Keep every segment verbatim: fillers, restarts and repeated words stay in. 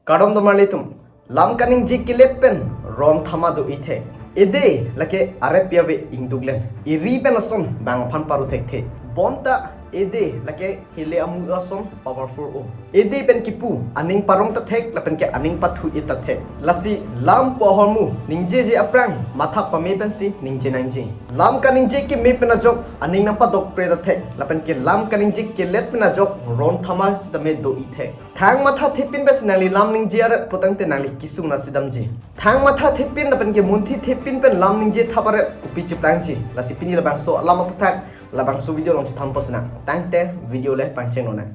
Kardom domarli atum. Lam kaningje kelet pen ron thama do-i thek. Ede lake arep pi ave ingduk lem. Eri pen ason bang aphan paru thekthe. Bonta ede lake hele amu ason powerful o. Ede pen kipu aning parong ta thek lapen ke aning pathu-i ta thek. Lasi lam pu ahormu ningjeje aphrang matha pame pensi ningje nangji. Lam kaningje keme pen ajok aning nangpadokpre ta thek lapen ke lam kaningje kelet pen ajok ron thama sitame do-i thek. Thang matha thepin pensi nangli lam ningje aret putangte nangli kesung nasi damji. Thang matha thepin lapen ke munthi thepin pen lam ningje thap aret kopi cheplangji. Lasi pini labangso alam aputhak labangso video along chethan posinang. Tangte video le pangcheng lonang.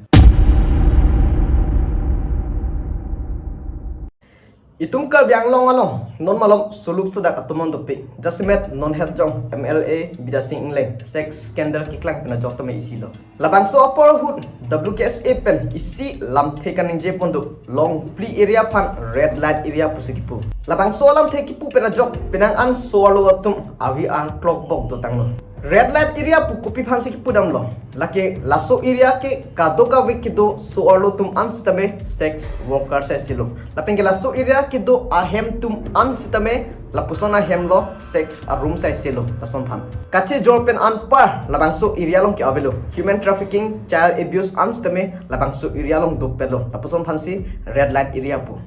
Itum Karbi Anglong along non malom suluk sudak atum an dopik. Jasemet non het jong M L A Bidya Sing Engleng sex scandal keklang pen ajok tame isi lo. Labangso apor ahut W K S A pen isi lamthe kaningje pon do Longpli area aphan red light area pusi kipu. Labangso alamthe kipu pen ajok penang an so-arlo atum avi arklok bok dotanglo. Red light area pu kopi aphansi kipu damlo? Lake laso area ke kadokave kedo so-arlo atum an sitame sex worker sai silo. Lapen ke laso area kedo ahem atum an sitame lapuson ahem lo sex arum sai silo lason aphan. Kachejor pen anpar labangso area along ke avelo. Human trafficking, child abuse an sitame labangso area along dopetlo. Lapuson aphansi red light area pu.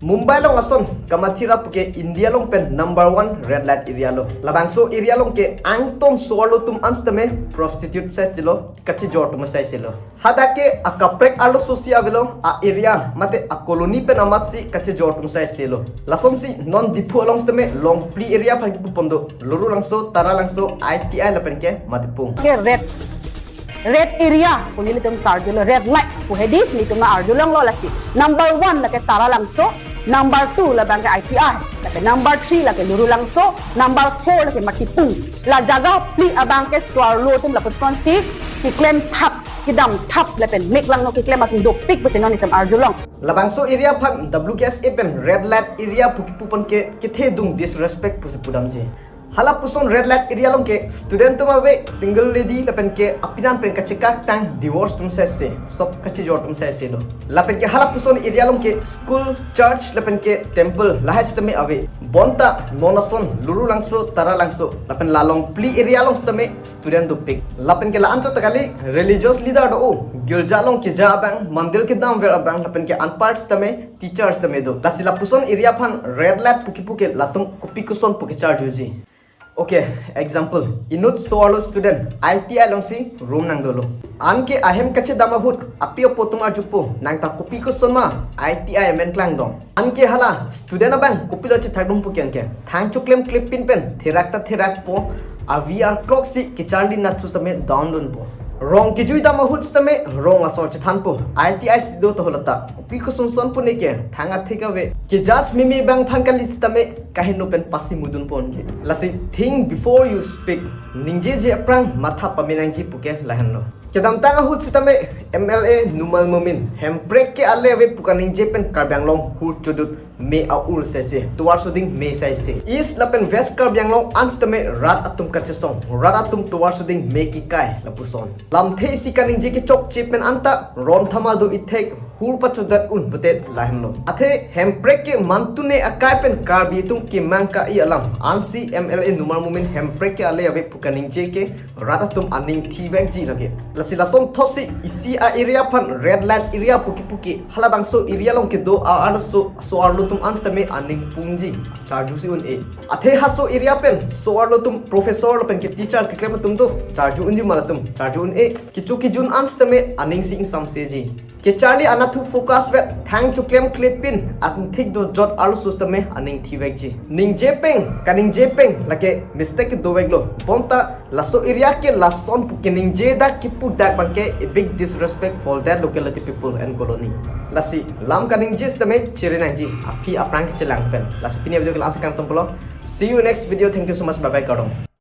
Mumbai along ason Kamathira pu ke India along pen number one red light area lo. Labangso area along ke angton so-arlo atum an sitame prostitute sai silo, kachejor atum sai silo. Hadak ke akaprek arloso si avelo, a area mate a colony pen amatsi kachejor atum sai silo. Lasonsi non Diphu along sitame Longpli area aphan kipu pon do. Lurulangso, Taralangso, I T I lapen ke Matipung. Ke red, red area pu nelitum karjulo, red light pu hedi nelitum arjulonglo lasi. Number one lake Taralangso, number two labang ke I T I, lake number three lake Lurulangso, number four lake Matipung. La jaga phli abang ke so-arlo atum lapusonsi keklem thap, kedam thap lapen mek langno keklem atum dopik pusi non itum arjulong. Labangso area aphan W K S A pen red light area pu kipu pon ke kethedung disrespect pusi pudamji. Halapuson red light area along ke student atum ave, single lady lapen ke apinan pen kachekaktang divorce atum sai se, sop kachejor atum sai silo. Lapen ke halapuson area along ke school, church lapen ke temple lahai sitame ave. Bonta non ason Lurulangso, Taralangso lapen la Longpli area along sitame student dopik. Lapen ke la-anchot ta kali, religious leader do-o, girja along keja abang, mandir kedamver abang lapen ke anpar sitame teachers sitame do. Lasi lapuson area aphan red light pu kipu ke latum kopi koson pu kecharjuji. Okay, example, inut so-arlo student I T I alongsi room nangdolo. Anke ahem kachedam ahut api apo atum arjupo, nang ta kopi koson ma I T I amen klang dong? Anke hala student abang kopilo chethakdun pu ke anke thang choklem klepin pen therak ta therakpo, avi arklok si kecharli nathu sitame down dunpo. Rong kejui dam ahut sitame rong asor chethanpo, I T I si do to holata, kopi koson son pu neke thang athek ave. Kejudge meme abang aphan kali sitame kaheno pen pasimudun ponke. Lasi think before you speak. Ningjeje aphrang matha pame nangji pu ke lahenlo. Kedamtang ahut sitame M L A Numal Momin Hemprek ke ale ave pu kaningje pen Karbi Anglong hur chodut me a-ur sai se, tovar soding me sai se. East lapen West Karbi Anglong an sitame rat atum kachesong, rat atum tovar soding me kekai lapuson. Lamthe isi kaningje kechokche pen anta ron thama do-i thek, hur pachodat un putet lahenlo. Athe Hemprek ke mantune akai pen Karbi atum kemang ka-i alam ansi M L A Numal Momin Hemprek ke ale ave pu kaningje ke rat atum aning thivekji lake. Lasi lason thotsi isi a-area aphan red light area pu kipu ke halabangso area along kedo a-arloso so-arlo atum an sitame aning pungji, charjusi un-e. Athe haso area pen so-arlo atum professor lapen ke teacher keklem atum do, charju unji ma latum, charju un-e. Kecho kejun an sitame aningsi ingsamseji. Kecharli anathu focus vet, thang choklem klepin atum thik do jot arloso sitame aning thivekji. Ningje peng, kaningje peng lake mistake doveklo. Bonta laso area ke lason pu keningje dak kipu dak abang ke a big disrespect for that locality people and colony. Lasi lam kaningje sitame chere nangji, aphi aphrang kechelang pen. Lasi pini video ke la-ansi kangton pulo. See you next video. Thank you so much. Bye bye, kardom.